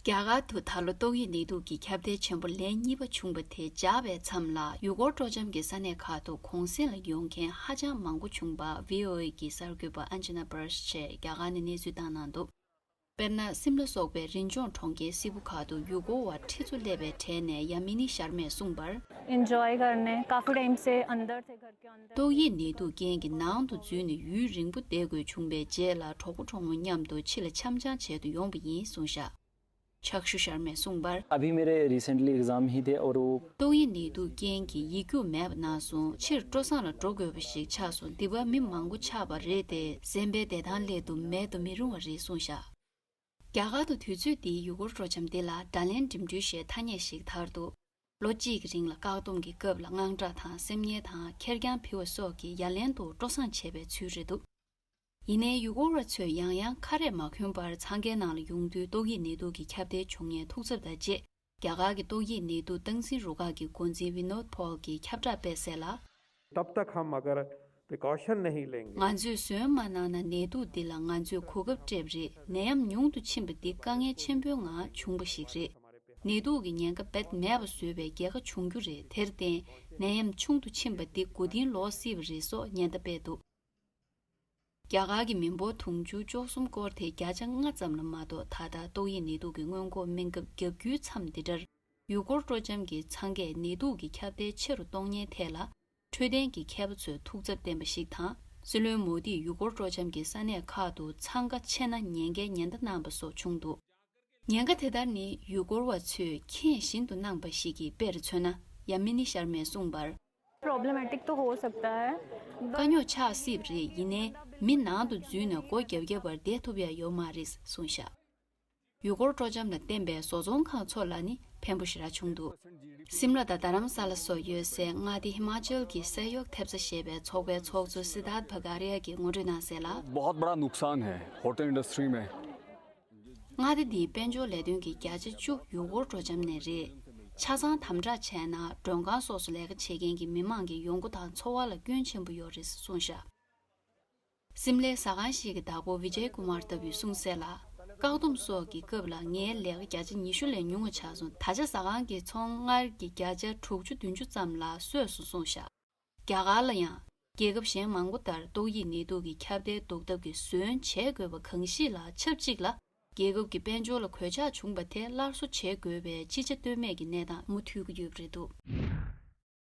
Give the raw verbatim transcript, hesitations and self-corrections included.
རྒྱ་གར་དུ་ད་ལོ་ཏོག་དབྱིབས་ནད་དུག་གི་ཁྱབ་གདལ་ཆེན་པོ་ལན་གཉིས་པ་བྱུང་བ་དེ་འཇགས་པའི་མཚམས་ལ། ཡུལ་སྐོར་སྤྲོ་འཆམ་གྱི་ས་གནས་ཁག་ཏུ་གུང་གསེང་ལ་ཡོང་མཁན་ཧ་ཅང་མང་པོ་བྱུང་བ་བྷི་ཨོ་ཨེ་གི་གསར་འགོད་པ་ཨན་ཇི་ན་བྷར་ཆེ་རྒྱ་གར་ནས་གནས་ཚུལ་བཏང་གནང་འདུག་དཔེར་ན། སིམ་ལ་སོགས་པའི་རི་ལྗོངས་གྲོང་ཁྱེར་སིལ་བུ་ཁག་ཏུ་ཡུལ་སྐོར་བ་ཁྲི་ཚོ་སླེབས་པའི་གྲས་ནས་ཡ་མི་ནི་ཤར་མས་གསུངས་པར། एंजॉय करने काफी टाइम से अंदर थे, घर के अंदर। ཏོག་དབྱིབས་ནད་དུག་རྐྱེན་གྱིས་ནང་དུ་འཛུལ་ནས་ཡུན་རིང་པོ་བསྡད་དགོས་བྱུང་བའི་རྗེས་ལ། གྲོགས་པོ་གྲོགས་མོ་མཉམ་དུ་ཕྱི་ལ་འཆམ་འཆམ་བྱེད་དུ་ཡོང་པ་ཡིན་གསུངས་བཞག་ཕྱག་ཞུ་ཤར་མས་གསུངས་པར། अभी मेरे रिसेंटली एग्जाम ही थे और वो ཏོག་དབྱིབས་ནད་དུག་རྐྱེན་གྱིས་ཡིག་རྒྱུགས་མེད་པ་གནང་སོང་། ཕྱིར་སྤྲོ་བསང་ལ་འགྲོ་དགོས་པ་ཞིག་ཆགས་སོང་། འདི་པར་མི་མང་པོ་ཆགས་པ་རེད་དེ། གཟན་པའི་བདེ་ཐང་སླད་དུ་མེད་དུ་མི་རུང་བ་རེད་གསུངས་བཞག་རྒྱ་གར་དུ་དུས་ཚོད་འདིའི་ཡུལ་སྐོར་སྤྲོ་འཆམ་འདི་ལ་ཌལ་ཡན་འགྲིམ་འགྲུལ་ཞེས་ཐ་སྙད་ཞིག་དར་འདུག་ལོ་གཅིག་གི་རིང་ལ་བཀག་སྡོམ་གྱི་སྐབས་ལ་དངངས་སྐྲག་དང་སེམས་ངལ་དང་ཁེར་རྐྱང་ཕུད་པ་སོགས་ཀྱིས་ཡ་ལན་དུ་སྤྲོ་བསང་བྱེད་པའི་ཚུལ་རེད་འདུག་ཡིན་ནའི་ཡུལ་སྐོར་བ་ཚོས་ཡང་ཡང་ཁ་རས་མ་གོན་པར་འཚང་ཁའི་ནང་ལ་ཡོང་དུས་ཏོག་དབྱིབས་ནད་དུག་གི་ཁྱབ་གདལ་བྱུང་ཉེན་ཐུག་ཚབ་དང་བཅས། རྒྱ་གར་གྱི་ཏོག་དབྱིབས་ནད་དུག་སྟངས་འཛིན་རུ་ཁག་གི་འགོ་འཛིན་ཝི་ནོད་ཕོལ་གྱིས་ཁྱབ་བསྒྲགས་སྤེལ་གསལ་ལ། तब तक हम अगर प्रिकॉशन नहीं लेंगे ང་ཚོས་ཟོན་མ་གནང་ན་ནད་དུག་འདི་ལ་ང་ཚོས་གོ་སྐབས་སྤྲད་པ་རེད། ནད་ཡམས་ཉུང་དུ་ཕྱིན་པ་འདི་དཀའ་ངལ་ཆེན་པོའི་ངང་བྱུང་བ་ཞིག་རེད། ནད་དུག་གི་ཉེན་ཁ་རྦད་མེད་པ་བཟོས་པའི་རྒྱལ་ཁ་བྱུང་རྒྱུ་རེད། དེར་བརྟེན་ནད་ཡམས་ཆུང་དུ་ཕྱིན་པ་འདི་མགོ་རྟིང་ལོག་སྲིད་པ་རེད་སོགས་ཉེན་བརྡ་སྤེལ་འདུག་རྒྱ་གར་གྱི་མི་འབོར་དུང་ཕྱུར་བཅུ་གསུམ་སྐོར་དེ་བརྒྱ་ཆ་ལྔ་ཙམ་ལ་མ་གཏོགས་ད་ལྟ་ཏོག་དབྱིབས་ནད་དུག་གི་སྔོན་འགོག་སྨན་ཁབ་བརྒྱབ་རྒྱུའི་མཚམས་འདི་འདྲར། ཡུལ་སྐོར་སྤྲོ་འཆམ་གྱི་འཚང་ཁས་ནད་དུག་གི་ཁྱབ་གདལ་ཆེ་རུ་གཏོང་ཉེན་ཐད་ལ། འཕྲོད་བསྟེན་གྱི་མཁས་པ་ཚོས་ཐུགས་འཚབ་བསྟན་པ་ཞིག་དང་། སྲིད་བློན་མོ་དིས་ཡུལ་སྐོར་སྤྲོ་འཆམ་གྱི་ས་གནས་ཁག་ཏུ་འཚང་ཁ་ཆེ་ན་ཉེན་ཁའི་ཉེན་བརྡ་གནང་པ་སོགས་བྱུང་འདུག་ཉེན་ཁ་དེ་ལྟར་ནི་ཡུལ་སྐོར་བ་ཚོས་མཁྱེན་བཞིན་དུ་གནང་པ་ཞིག་གིས། དཔེར་མཚོན་ན། ཡ་མི་ནི་ཤར་མས་གསུངས་པར། प्रॉब्लमैटिक तो हो सकता है। དཀའ་རྙོག་ཆགས་སྲིད་པ་རེད། ཡིན་ནའི་མི་ནང་དུ་འཛུལ་ནས་སྒོ་རྒྱབ་རྒྱབ་པར་བསྡད་ཐུབ་ཡ་ཡོད་མ་རེད་གསུངས་བཞག་ཡུལ་སྐོར་སྤྲོ་འཆམ་ལ་བརྟེན་པའི་བཟོ་ཚོང་ཁང་ཚོ་ལ་ནི་ཕན་པོ་ཞེ་དྲག་བྱུང་འདུག་སིམ་ལ་དང་རྡ་རམ་ས་ལ་སོགས་ཡོད་སའི་མངའ་སྡེ་ཧི་མ་ཅལ་གྱི་སེ་ཡོག་ཐེབས་རྩ་ཞེས་པའི་ཚོགས་པའི་ཚོགས་གཙོ་སི་དཱརཐ་བྷ་ག་རི་ཡ་གིས་ངོ་སྤྲོད་གནང་གསལ་ལ། बहुत बड़ा नुकसान है होटल इंडस्ट्री में। མངའ་སྡེ་འདིའི་དཔལ་འབྱོར་ལས་དོན་གྱི་བརྒྱ་ཆ་བཅུ་ཡུལ་སྐོར་སྤྲོ་འཆམ་ནས་རེད། ཆ་ཚང་དམ་དྲག་བྱས་ན་མགྲོན་ཁང་སོགས་སུ་ལས་ཀ་བྱེད་མཁན་གྱི་མི་མང་གི་ཡོང་སྒོ་དང་འཚོ་བ་ལ་སྐྱོན་ཆེན་པོ་ཡོད་རེད་གསུངས་བཞག་སིམ་ལའི་ཟ་ཁང་ཞིག་གི་བདག་པོ་ཝི་ཇེ་ཀུ་མར་ལྟ་བུས་གསུངས་གསལ་ལ། བཀག་སྡོམ་སོགས་ཀྱི་སྐབས་ལ་ངའི་ལས་ཀ་བརྒྱ་ཆ་ཉི་ཤུ་ལས་ཉུང་བ་ཆགས་སོང་། ད་ཆ་ཟ་ཁང་གི་ཚོང་སྔར་གྱི་བརྒྱ་ཆ་དྲུག་ཅུ་བདུན་ཅུ་ཙམ་ལ་སོས་སོང་གསུངས་བཞག་རྒྱ་གར་ལ་ཡང་། རྒྱལ་ཁབ་གཞན་མང་པོ་ལྟར་ཏོག་དབྱིབས་ནད་དུག་གི་ཁྱབ་གདལ་ཟློག་ཐབས་ཀྱི་ཟོན་བྱེད་དགོས་པ་གང་ཞིག་ལ་ཆབས་ཅིག་ལ། རྒྱལ་ཁབ་ཀྱི་དཔལ་འབྱོར་ལ་གོད་ཆག་བྱུང་བ་དེ་སླར་གསོ་བྱེད་དགོས་པའི་ཅི་བྱ་གཏོལ་མེད་ཀྱི་གནས་སྟངས་མུ་མཐུད་ཀྱི་ཡོད་པ་རེད་འདུག